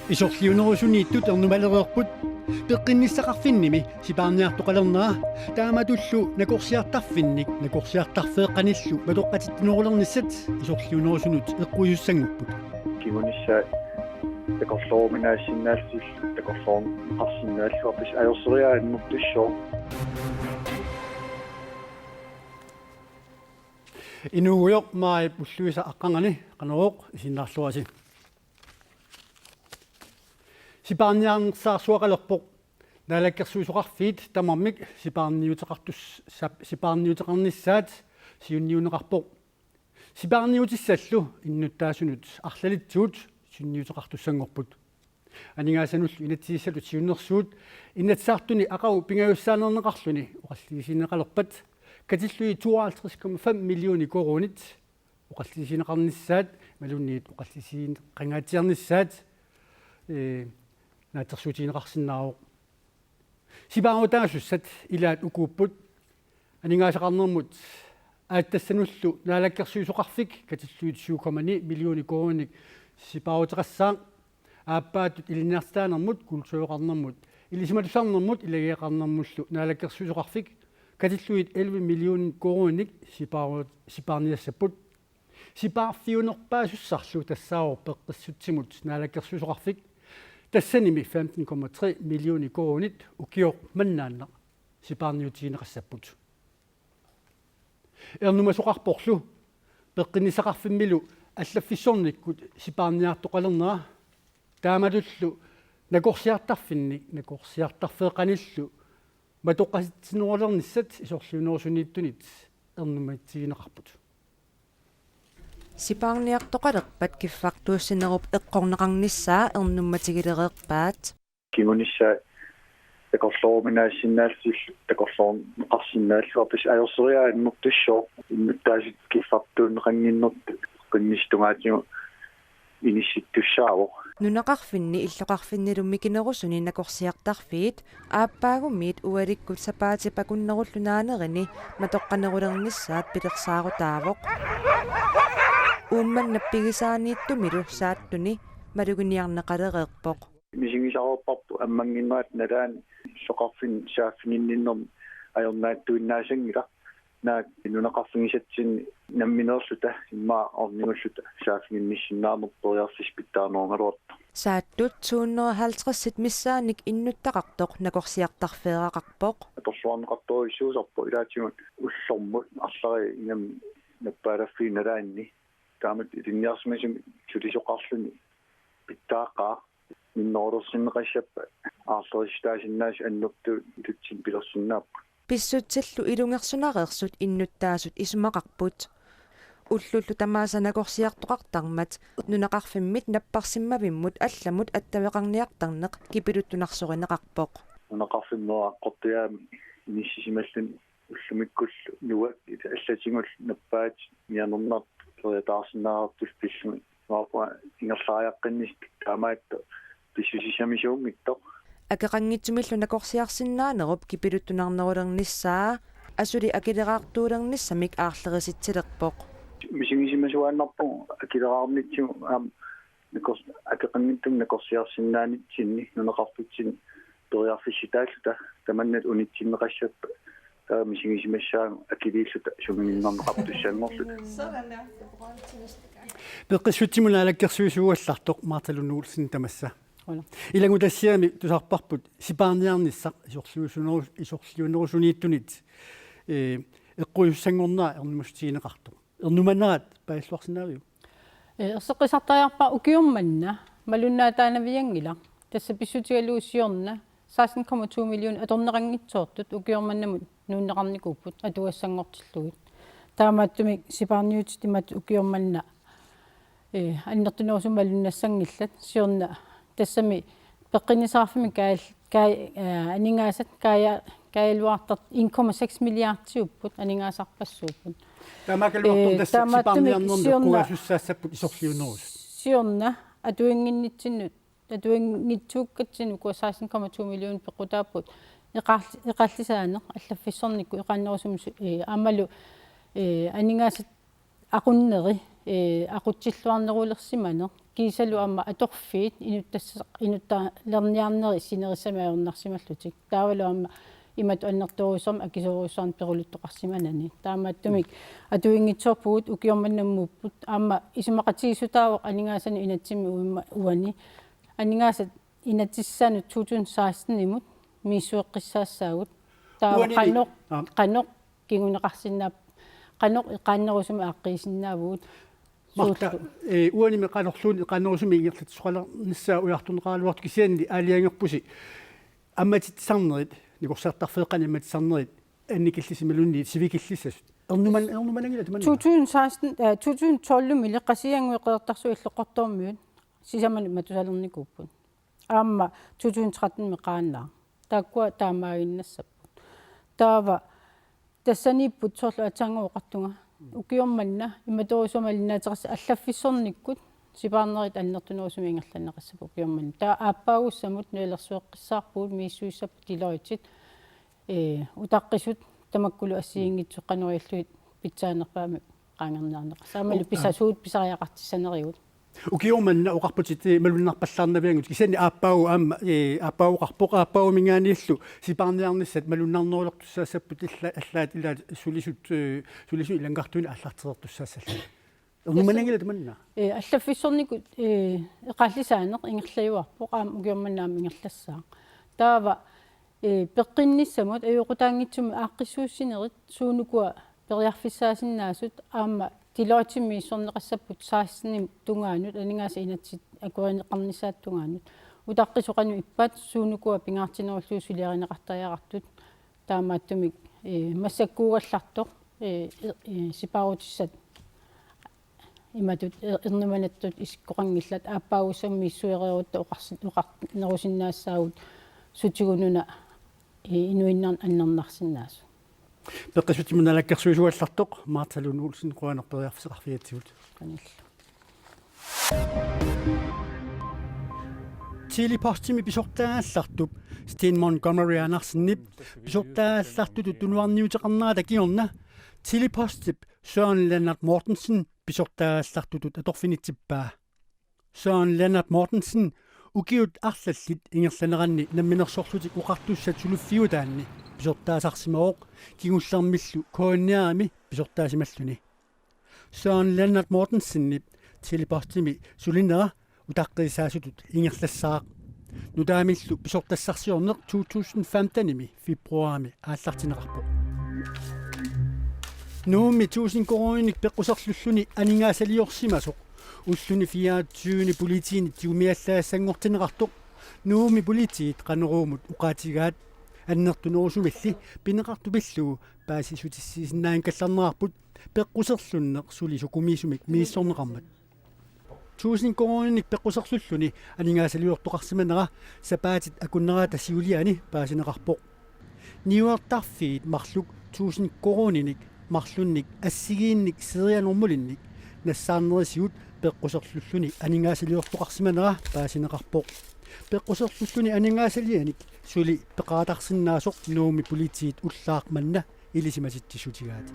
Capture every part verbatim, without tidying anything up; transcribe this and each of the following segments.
Isorliunerusuniittut ernumalereerput peqqinnissaqarfinnimi sipaarniartoqalernera, taamatullu nakorsiartarfinnik nakorsiartarfeeqqanillu matoqqatitsinnerulernissaat isorliunerusunut eqquisussanngorput. Kingunissaa takorlooruminaassinnaallutillu takorloorneqarsinnaalluarput ajorseriaannartussooq. Inuugujoq Maajip Ulluisa Aqqangani, Qanorooq, isiginnaarluarisi. Sipaarniarnersaarsuaqalerpoq. Naalakkersuisoqarfiit tamarmik sipaarniuteqartus-, sap-, sipaarniuteqarnissaat siunniunneqarpoq. Sipaarniutissallu innuttaasunut arlalitsuut sunniuteqartussanngorput. Aningaasanullu inatsisissatut siunnersuut Inatsisartuni aqagu pingajussaaneerneqarluni oqallisigineqalerpat katillugit tooghalvtreds komma fem millioner koruunit oqallisigineqarnissaat imaluunniit oqallisigineqangaatsiarnissaat, ee, naatsorsuutigineqarsinnaavoq. Sipaarutaasussat ilaat ukuupput: aningaasaqarnermut aatsitassannullu naalakkersuisoqarfik katillugit syv komma ni millioner koruuninik sipaaruteqassaaq. Aappaattut ilinniartitaanermut, kultureqarnermut, ilisimatusarnermut ilagiveqarnermullu naalakkersuisoqarfik katillugit elleve millioner koruuninik sipaaru-, sipaarniassapput. Sipaarfiunerpaasussarlu tassaavoq peqqissutsimut naalakkersuisoqarfik. Tassanimi femten komma tre millioner koruunit ukioq mannaannaq sipaarniutigineqassapput. Ernumasoqarporlu peqqinnissaqarfimmilu allaffissornikkut sipaarniartoqalernera, taamatullu nakorsiartarfinnik nakorsiartarfeeqqanillu matoqqatitsinnerulernissaat isorliunerusuniittunit ernumatsigineqarput. Sipaarniartoqalerpat kiffartuussinerup eqqorneqarnissaa ernummatigilereerpaat. Kingunissaa takorlooruminaassinnaallutillu takorloorneqarsinnaalluarput ajorseriaannartussooq, innuttaasut kiffartuunneqannginnerput qinnissap tungaatigut inissittussaavoq. Nunaqarfinni illoqarfinnilu mikinerusuni nakorsiartarfiit aappaagumiit ualikkut sapaatip akunnerullu naanerini matoqqanerulernissaat pilersaarutaavoq. Uummannap pigisaaniittumilu Saattuni maluginiarneqalereerpoq. Misigisaqarparput ammannginnerata nalaani illoqarfinni saaffiginninnermi ajornaattuinnaasanngilaq. Naak nunaqarfigisatsinni nammineerluta immaqa ornigulluta saaffiginnissinnaanerput periarfissaq pitsaanerugaluartoq. Saattut to hundrede og halvtreds missaannik innuttaqartoq nakorsiartarfeeraqarpoq. Atorluarneqartorujussuusarpoq ilaatigut ullormut arlallit ingammik nappaalaffiit nalaanni. Taamatut ilinniarsimasumik sulisoqarluni pitsaaqqaaq. Minnerulersinneqassappat aarlerissutaasinnaasut annertuut ilutsinni pilersinnaapput. Pissutsillu ilungersunareersut innuttaasut isumaqarput. Ullullu tamaasa nakorsiartoqartarmat nunaqarfimmit napparsimmavimmut allamut attaveqarniartarneq kipiluttunarsorineqarpoq. Nunaqarfimmi aqqortujaamik inissisimalluni ullumikkullu nuak allatigullu nappaat mianernartut periataarsinnaartut pillugit. Maappa ingerlariaqqinnissaq taamaattoq pissusissamisuunngitsoq. Akeqanngitsumillu nakorsiarsinnaanerup kipiluttunarnerulernissaa asuli akileraartuulernissamik aarlerisitsilerpoq. Misigisimasuaannarpugut akileraarnitsigut aamma nakors-, akeqanngitsumik nakorsiarsinnaanitsinni nunaqarfitsinni periarfissutaalluta tamanna unitsinneqassappat taava misigisimassaagut akiliilluta sumiginnarneqartussanngorluta. Peqqissutsimut naalakkersuisuugallartoq Martha Lund Olsen tamassa. Qujanaq. Ilanngutassiami tusarparput sipaarniarnissaq isorliusuneru-, isorliunerusuniittunit, ee, eqquisussanngornera ernumassutigineqartoq. Ernumanerat paajulluarsinnaaviuk? Ee, erseqqisartariaqarpara ukioq manna malunnaataanavianngilaq. Tassa pissutigalugu siorna seksten komma to million atorneqanngitsoortut ukioq mannamut nuunneqarnikuupput atugassanngortillugit. Taamaattumik sipaarniutit imatut ukioq manna, ee, annertunerusumik malunnassanngillat. Siorna tassami peqqinnissaqarfimmi kaal-, kaal-, ee, aningaasat kaaja-, kaajaluartartut en komma seks milliardiupput, aningaasarpassuupput. Taamaakkaluartoq, ee, tassa taamaattumik sipaarniarnermi siorna, eqqugaasussaassapput isorliunerusut. Siorna atuinnginnitsinnut, atuinngitsuukkatsinnut ukua seksten komma to million peqqutaapput eqaal-, eqallisaaneq allaffissornikkut eqaannerusumik su-, ee, aammalu, ee, aningaasat aqunneri, ee, aqutsilluarnerulersimaneq, kiisalu aamma atorfiit inuttass-, inuttalerniarneri sinerissami ajornarsimallutik. Taavalu aamma imatut annertoorujussuarmik akisoorujussuarnik peruluttoqarsimanani. Taamaattumik atuinngitsoorpugut, ukioq manna ammuupput. Aamma isumaqatigiissutaavoq aningaasanut inatsimmi uimma-, uani. Aningaasat inatsisaannut to tusind seksten-imut misissueqqissaassaagut. Taava uanili-, qanoq, aa, qanoq kinguneqarsinnaap-, qanoq eqaannerusumik aaqqiisinnaavugut. Martha, suullu. Eh, uanimi qanorluunniit eqaannerusumik ingerlatsisoqalernissaa ujartorneqaraluartoq, kisianni aalajangerpusi ammatitsisarnerit, nikorsaartarfeeqqani ammatitsisarnerit annikillisimaluunniit sivikillissasut. Ernuman-, ernumananngilaq tamanna? To tusind seksten, eh, to tusind tolv-imi Qasigiannguit Qeqertarsuit Illoqqortoormiut sisamanut matusalernikuupput. Aamma to tusind tretten-imi qaannaaq. Taakkua taamaaginnassapput. Taava tassaniipput soorlu aatsaannguaq oqartunga. Ukioq manna imatorujussuarmik malinnaateqassaaq allaffissornikkut sipaarnerit annertunerusumik ingerlanneqassapput ukioq manna. Taava aappaagussamut nuilersueqqissaarpugut, misissuissapput Deloitte, ee, utaqqisut tamakkulu assigiinngitsut qanoq ilillugit pitsaanerpaamik qaangerniarneqassaaq. Aammalu, oh, pisa-, ah, suut pisariaqartissanerigut. Ukioq manna oqarputit, eh, malunnarpallaarnavianngitsut, kisianni aappaagu aamma, eh, aappaagu oqarpoq, aappaaguminngaanniillu sipaarniarnissat malunnarnerulertussaassapput illa-, allaat ilaat sulisut, eh, sulisut ilanngartuinnaq aallartereertussaassallutik. Ernumananngilaq tamanna? Eh, allaffissornikkut, eh, eqaallisaaneq ingerlajuarpoq, aamma ukioq manna aamma ingerlassaaq. Taava, eh, peqqinnissamut ajoqutaanngitsumik aaqqissuussinerit suunukua periarfissaasinnaasut aamma Deloitte misissorneqassapput seksten-ip tungaanut, aningaasat inatsit akuerineqarnissaata tungaanut. Utaqqisut qanoq ippat, suunukua pingaartinerullugu suliarineqartariaqartut, taamaattumik, eh, massakkuugallartoq, eh, eh, eh, sipaarutissat imatut, eh, ernumanersut isikkoqanngillat, aappaagussamut misissuereerutta oqarsi-, oqarnerusingaassaagut sutigut una, eh, inuinnarni annernarsinnaasut. Peqqissutsimut naalakkersuisuallartoq Martha Lund Olsen, qujanaq periarfissaqarfigatsigut. Qanillu. Tele-Postimi pisortaagallartup Steen Montgomery Andersenip pisortaagallartutut tunuarniuteqarnerata kingorna Tele-Postip Søren Lennert Mortensen pisortaagallartutut atorfinitsippaa. Søren Lennert Mortensen ukiut arlallit ingerlaneranni Namminersorlutik Oqartussat suliffigutaanni pisortaasarsimavoq kingullermillu K N R-imi pisortaasimalluni. Søren Lennert Mortensenip Tele-Postimi sulinera utaqqiisaasutut ingerlassaaq. Nutaamillu pisortassarsiorneq to tusind femten-imi februarimi aallartinneqarpoq. Nuummi tusind koruuninik peqquserlulluni aningaasaliorsimasoq ulluni fireogtyve-ni politiinit tigumiallagassanngortinneqartoq Nuummi politiit Qanoruumut oqaatigaat. Annertunerusumilli pineqartoq pillugu paasissutissiisinnaanngikkallarnerarput peqquserlunneq suli sukumiisumik misissorneqarmat. Tusind koruuninik peqquserlulluni aningaasaliortoqarsimanera sapaatit akunnerata siuliani paasineqarpoq. Niuertarfiit marluk tusind koruuninik marlunnik assigiinnik serienummerlinnik nassaarnerisigut peqquserlulluni aningaasaliortoqarsimanera paasineqarpoq. Peqquserlulluni aningaasalianik suli peqaataarsinnaasoq Nuummi politiit ullaaq manna ilisimatitsissutigaat.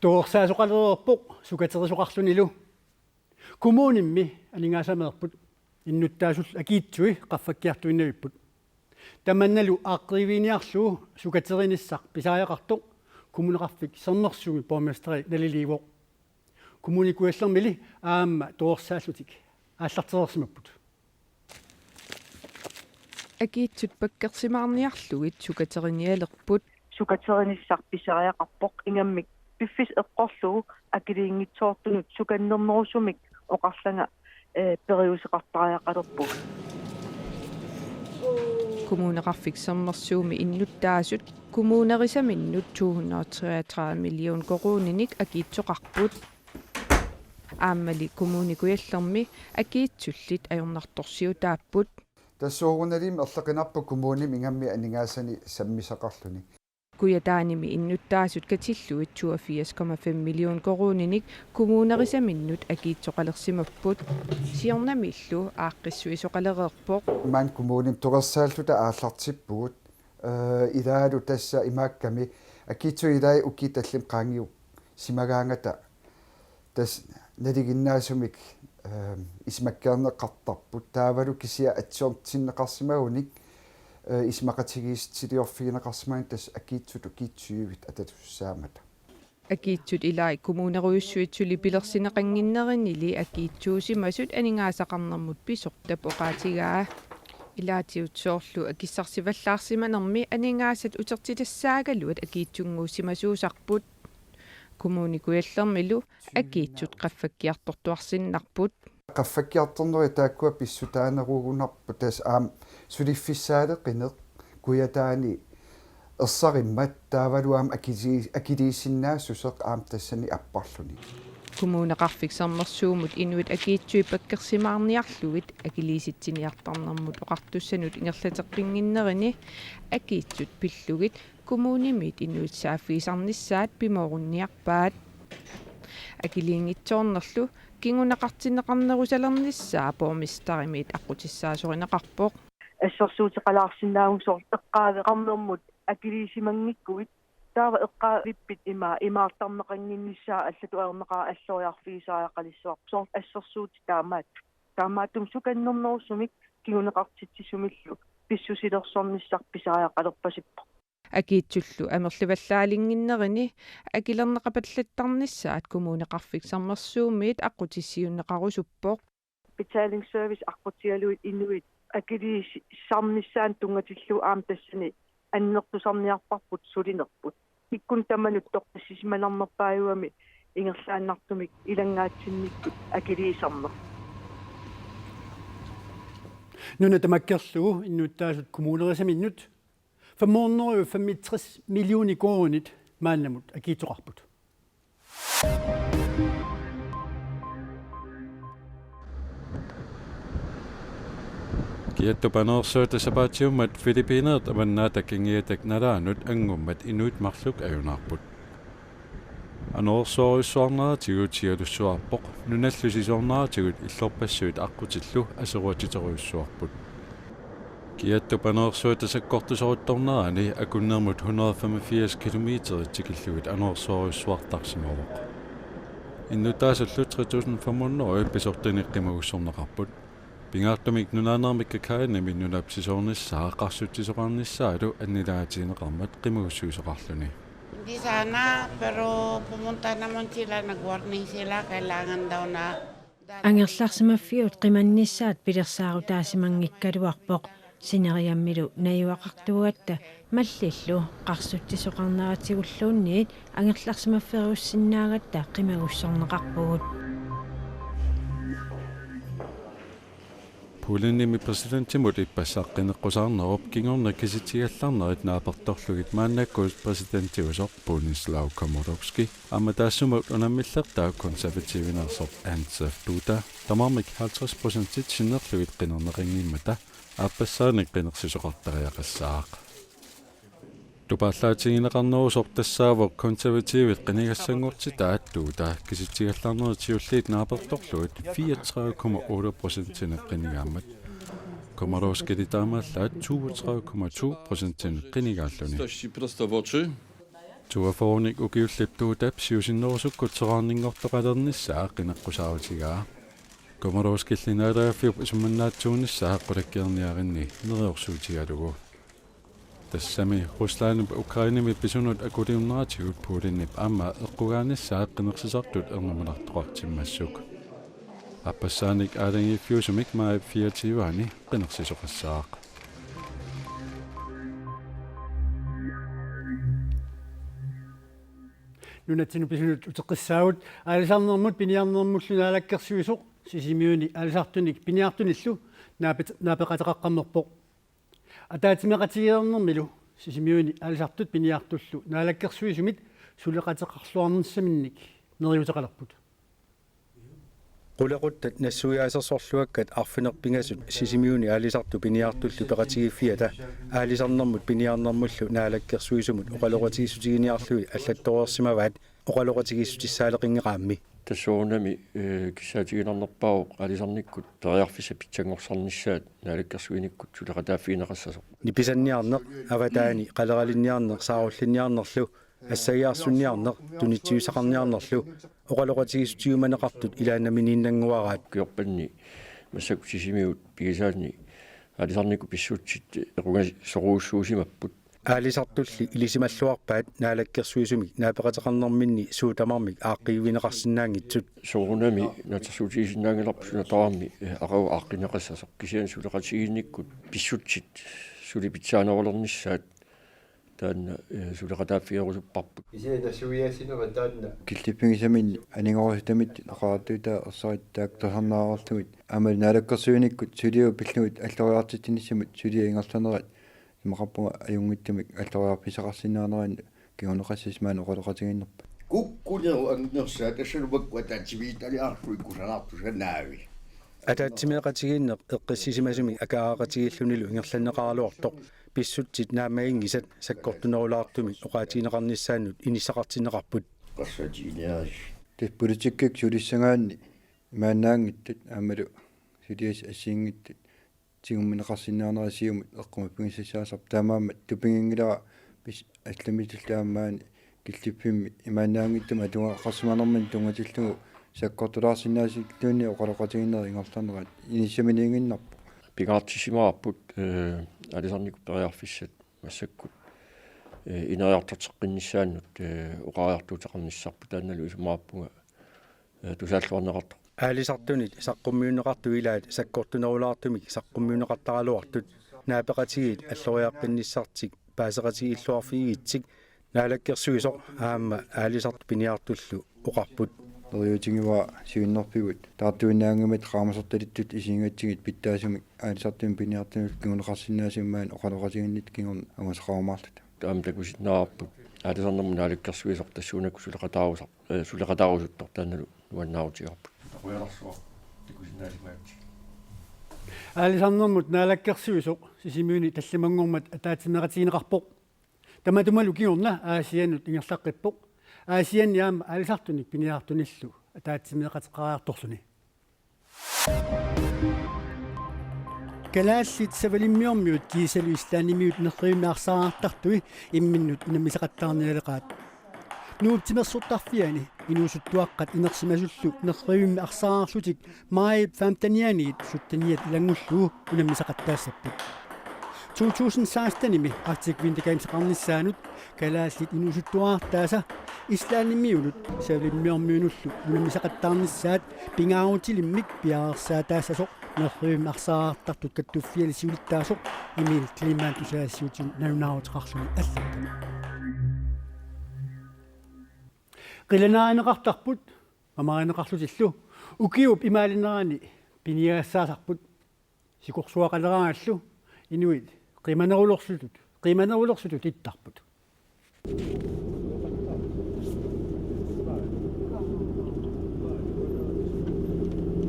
Torersaasoqalereerpoq sukaterisoqarlunilu. Kommunimmi aningaasameerput, innuttaasullu akiitsui qaffakkiartuinnavipput. Tamannalu aaqqiviginiarlugu sukateriinissaq pisariaqartoq Kommuneqarfik Sermersuumi borgmesteri naliliivoq. Kommune Kujallermili aamma torersaallutik aallartereersimapput. Akiitsut pakkersimaarniarlugit sukaterinialerput. Sukateriinissaq pisariaqarpoq, ingammik piffissaq eqqorlugu akiliinngitsoortunut sukannernerusumik oqarlanga, eh, periuseqartariaqalerpugut. Kommuneqarfik Sermersuumi innuttaasut kommunerisaminnut to hundrede og treogtredive million koruuninik akiitsoqarput. Aammali Kommune Kujallermi akiitsullit ajornartorsiutaapput. Tassa soorunalimi erloqinarpoq kommunimi ingammik aningaasanik sammisaqarluni. Kujataanimi innuttaasut katillugit toogfirs komma fem million koruuninik kommunerisaminnut akiitsoqalersimapput. Siornamillu aaqqissuisoqalereerpoq. Maani kommunimi torersaalluta aallartippugut. Eh, ilaalu tassa imaakkami akiitsut ilai ukiut tallimat qaangiukkat simagaangata Tassa nalinginnaasumik, eh, isumakkeerneqartarput, taavalu kisianni atsiortinneqarsimagunik, eh, isumaqatigiissutiliorfigineqarsimagunik tassa akiitsut ukiut tyvit atatussaammat. Akiitsut ilaat kommunerujussuit suli pilersinneqannginnerinili akiitsuusimasut aningaasaqarnermut pisortap oqaatigaa. Ilaatigut soorlu akissarsivallaarsimanermi aningaasat utertitassaagaluat akiitsunnguussimasuusarput. Kommune Kujallermilu akiitsut qaffakkiartortuarsinnarput. Qaffakkiartornerit taakkua pissutaanerugunarput, tassa aamma suliffissaaleqineq Kujataani ersarimmat taavalu aamma akili-, akiliisinnaassuseq aamma tassani apparluni. Kommuneqarfik Sermersuumut inuit akiitsui pakkersimaarniarlugit akiliisitsiniartarnermut oqartussanut ingerlateqqinnginnerini akiitsut pillugit kommunimiit inuit saaffigisarnissaat pimoorunniarpaat. Akiliinngitsoornerlu kinguneqartinneqarnerusalernissaa borgmesterimiit aqqutissaasorinneqarpoq. Assersuuteqalaarsinnaavugut soorlu eqqaaveqarnermut akiliisimanngikkuit, taava eqqaavippit ima imaartarneqannginnissaa allatut ajornaqaaq alloriarfigisariaqalissavarput, soorlu assersuutit taamaat. Taamaattumik sukannernerusumik kinguneqartitsisumillu pissusilersornissaq pisariaqalerpasippoq. Akiitsullu amerlivallaalinnginnerini akilerneqapallattarnissaat Kommuneqarfik Sermersuumiit aqqutissiuunneqarusuppoq. Betalingsservice aqqutigalugit inuit akiliisarnissaannut tunngatillugu aamma tassani annertusarniarparput sulinerput. Ikkunnut tamanut toqqissisimanarnerpaajuami ingerlaannartumik ilanngaatsinnikkut akiliisarneq. Nuna tamakkerlugu innuttaasut kommunerisaminnut fem hundrede og femogtres millioner koruunit maannamut akiitsoqarput. Kiattup anorersuata sapaatiummat Filippiinerit Avannaata Kangiatak nalaanut angummat inuit marluk ajunaarput. Anorersuarujussuarneratigut sialussuarpoq, nunallu sisoorneratigut illorpassuit aqqutillu aseruatiterujussuarput. Kiattup anorersuata sakkortuseruttornerani akunnermut hundrede femogfirs kilometerit tikillugit anorersuarujussuartarsimavoq. Innuttaasullu tre tusind fem hundrede pisortanik qimagussorneqarput. Pingaartumik nunaanermik Kakajanimi nunap sisoornissaa qarsutsisoqarnissaalu annilaatigineqarmat qimagussuisoqarluni. Hindi sana, pero pumunta naman sila, nag-warning sila, kailangan daw na Angerlarsimaffigut qimannissaat pilersaarutaasimanngikkaluarpoq. Sineriammilu najugaqartuugatta mallillu qarsutsisoqarneratigulluunniit angerlarsimafferiussinnaagatta qimagussorneqarpugut. Polenimi præsidentimut ippassaq qineqqusaarnerup kingorna kisitsigallarnerit naapertorlugit maannakkut præsidentiusoq Borislav Komorowski aamma taassuma unammillertaa konservativineersoq Andrzej Duda tamarmik halvtreds procentit sinnerlugit qinerneqanngimmata aappassaanik qinersisoqartariaqassaaq. Tupaallaatigineqarnerusoq tassaavoq konservativit qinigassanngortitaat Duda kisitsigallarnerit siulliit naapertorlugit fireogtredive komma otte procentinik qinigaammat. Komorowskili taamaallaat toogtredive komma to procentinik qinigaalluni. Toogfyrrenik ukiullip Dudap siusinnerusukkut soraarninngortoqalernissaa qineqqusaarutigaa. Komorowskilli naalagaaffiup isummannaatsuunissaa qulakkeerniarinni neriorsuutigalugu. Tassami Ruslandip Ukrainemi pisunut akuliunneratigut Polenip aamma eqqugaanissaa qinersisartut ernumanartoqartimmassuk. Aappassaanik aalajangiiffiusumik maajip fireogtyve-ani qinersisoqassaaq. Nunatsinnut pisunut uteqqissaagut. Aalisarnermut piniarnermullu naalakkersuisoq Sisimiuni aalisartunik piniartunillu naapit-, naapeqateqaqqammerpoq. Ataatsimeeqatigiinnermilu Sisimiuni aalisartut piniartullu naalakkersuisumit suleqateqarluarnissaminnik neriuteqalerput. Qulequttat nassuiaasersorluakkat arfineq-pingasut Sisimiuni aalisartut piniartullu peqatigiiffiata aalisarnermut piniarnermullu naalakkersuisumut oqaloqatigiissutiginiarlugit allattoreersimavaat oqaloqatigiissutissaaleqinngeqaammi. Tassuunami, eh, kissaatiginarnerpaavoq aalisarnikkut periarfissat pitsanngorsarnissaat naalakkersuinikkut suleqataaffigineqassasoq. Nipisanniarneq, avataani qaleralinniarneq saarullinniarnerlu, assagiarsunniarneq, tunitsivisaqarniarnerlu, oqaloqatigiissutigiumaneqartut ilaannaminiinnannguaraat. Ukiorpanni massakkut Sisimiut pigisaanni aalisarnikkut pissutsit equngasorujussuusimapput. Aalisartulli ilisimalluarpaat naalakkersuisumik naapeqateqarnerminni suut tamarmik aaqqiivigineqarsinnaanngitsut. Soorunami naatsorsuutigisinnaanngilarput suna tamarmi, eh, aqagu aaqqinneqassasoq, kisianni suleqatigiinnikkut pissutsit suli pitsaanerulernissaat taanna, eh, suleqataaffigerusupparput. Kisianni nassuiaassinerit taanna. Killiffigisaminni anigorusutaminnit oqariartuutaat ersarit taakku tusarnaarlugit aamma naalakkersuinikkut suliaat pillugit alloriartitsinissamut suliap ingerlanerat isumaqarpunga ajunngitsumik alloriarfissaqarsinnaaneranut kinguneqassasoq maani oqaloqatigiinnerput. Kukkunerup annersaa tassalu makku ataatsimiititaliarlugit kusanartussat naavi. Ataatsimeeqatigiinneq eqqissisimasumik akaagaqatigiillunilu ingerlanneqaraluartoq pissutsit naammaginngisat sakkortunerulaartumik oqaatigineqarnissaannut inissaqartinneqarput. Qassatigineris. Tassa politikkikkut sulissagaanni imaannaanngitsut aammalu suliassat assigiinngitsut tigummineqarsinnaanerat siumut eqqumaffigisassaasoq, taamaammat tupiginngilara pis-, allamitillu aamma maani killiffimmi imaannaanngitsumik atugaqarsimanermini tunngatillugu sakkortulaarsinnaasunik oqaloqatigiinnerit ingerlanerat inissaminiiginnarpoq. Pingaartissimavarput, eh, aalisarnikkut periarfissat massakkut, eh, ineriartorteqqinnissaannut, eh, oqariartuuteqarnissarput, taannalu isumaqarpunga, eh, tusaalluarneqartoq. Aalisartunit saqqummiunneqartut ilaat sakkortunerulaartumik saqqummiunneqartaraluartut naapeqatigiit alloriaqqinnissartik paaseqatigiilluarfigigitsik naalakkersuisoq aamma aalisartut piniartullu oqarput. Neriuutigivara siunnerfigut taartuinnaanngimmat qaamasortalittut isigigatsigit pitsaasumik aalisartunut piniartunullu kinguneqarsinnaasumik maani oqaloqatigiinnitta kingorna angusaqarumaarluta. Taama takusinnaavarput aalisarnermut naalakkersuisoq tassuunakkut suleqataarusar-, eh, suleqataarusuttoq, taannalu nuannaarutigaarput. Takujalersuaq takusinnaasimagatsigu. Aalisarnermut naalakkersuisoq Sisimiuni tallimanngormat ataatsimeeqatigineqarpoq. Tamatumalu kingorna Aasiannut ingerlaqqippoq. Aasianni aamma aalisartunik piniartunillu ataatsimeeqateqariartorluni. Kalaallit Savalimmiormiut kiisalu Islandimiut nerrivimmi arsaartartui imminnut unammisaqattaarnialeqaat. Nuup timersortarfiani inuusuttuaqqat inersimasullu nerrivimmi arsaarlutik maajip femtenianiit sytteniat ilanngullugu unammisaqattaassapput. To tusind sekstenimi Arctic Winter Gameseqarnissaanut kalaallit inuusuttuarartaasa Islandimiunut Savalimmiormiunullu unammisaqattaarnissaat pingaarutilimmik piareersaataassasoq nerrivimmi arsaartartut kattuffiali siulittaasoq Emil Kleemann tusagassiuutitigut nalunaaruteqarluni allattoq. Qilanaarineqartarput mamarineqarlutillu ukiup imaalinerani piniagassaasarput. Sikorsuaqaleraangallu inuit qimanerulersutut, qimanerulersutut ittarput.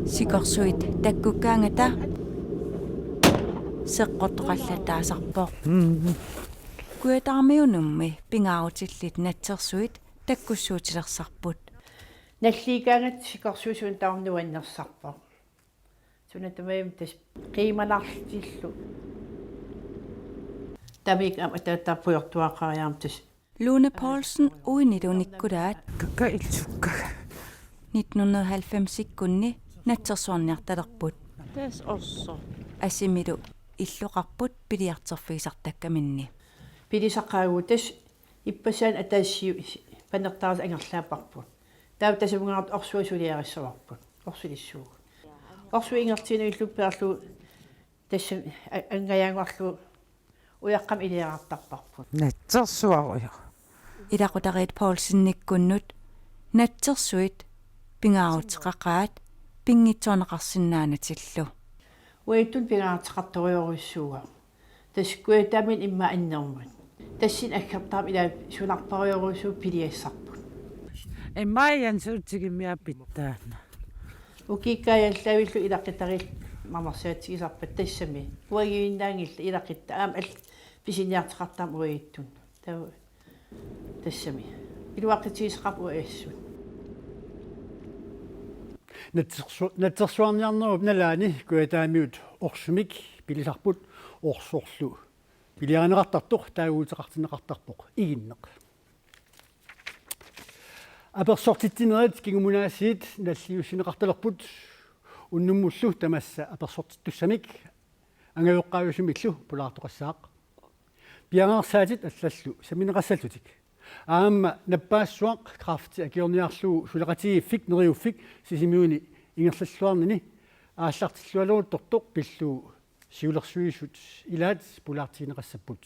Sikorsuit takkukkaangata seqqortoqallataasarpoq. Kujataamiunummi pingaarutillit natsersuit takkussuutilersarput. Nalliikkaangat sikorsuisuun taornuannersarpoq. Suna tamarmi tassa qiimanarlutillu. Tamik aamma ataataarpujortuaqariarmat tassa. Lone Poulsen uinilu nikkulaat. Kakka ilsukkaga. Nitten hundrede og halvfemsikkunni natsersuarniartalerput. Tassa orsoq. Asimilu illoqarput biliarterfigisartakkaminni. Pilisaqaagut tassa ippassaani ataaseq panertaarlutik angerlaapparput. Taava tassungaartoq orsuaq suliarissavarput. Orsulissuugut. Orsuit ingerlatiginiarlugit peerlugu tassami a-, angajaanngorlugu ujaqqamik iliarartarparput. Natsersuarujoq. Ilaqutariit Poulsenikkunnut natsersuit pingaaruteqaqaat pinngitsoorneqarsinnaanatillu. Uagutsinnut pingaaruteqartorujorujussuuvoq. Tassa Kujataamiuni immaqa annermut. Tassani aggertarami ilaa sunarpariorujussuuvoq piliassarput. Immaqa Jansuutsigimmiappit taanna. Ukiukkut aallaavillutik ilaquttarillutik mamarsaatigisarput tassami. Uaguinnaanngillat ilaquttaat aamma allat pisiniarteqartarmata uagutsinnut. Taava tassami. Iluaqutigisaqarput uagut assut. Natsersu-, natsersuarniarnerup nalaani Kujataamiut orsumik pilisarput, orsorlu piliarineqartartoq taaguuteqartinneqartarpoq Iginneq. Apersortitsinerit kingumut aasiit nalliussinneqartalerput, unnummullu tamassa apersortittussamik angajoqqaavisumillu pulaartoqassaaq. Piareersaatit allallu sammineqassallutik. Aamma nappaassuaq kræfti akiorniarlugu suleqatigiiffik Neriuffik Sisimiuni ingerlalluarnini aallartillualeruttortoq pillugu siulersuisut ilaat pulaartigineqassapput.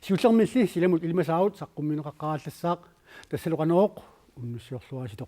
Siullermilli silamut ilimasaarut saqqummiunneqaqqaarallassaaq, tassalu Qanorooq, unnussiorluaritsi.